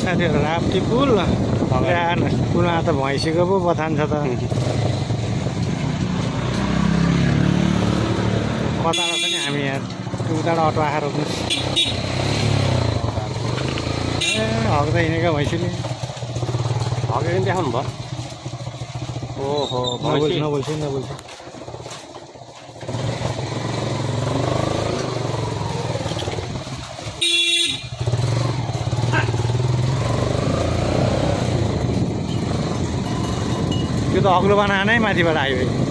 साथी राप्ती पुल भगवान पुलमा त भैँसीको पो बथान छ त कता रहेछ नि हामी यहाँ उताबाट अटो आएर रोक्नु ए हग्दै हिँडेको भैँसीले हगेर नि देखाउनु भयो ओहो भैँसी नबोल्छु त्यो त अग्लो बनाए नै माथिबाट हाइवे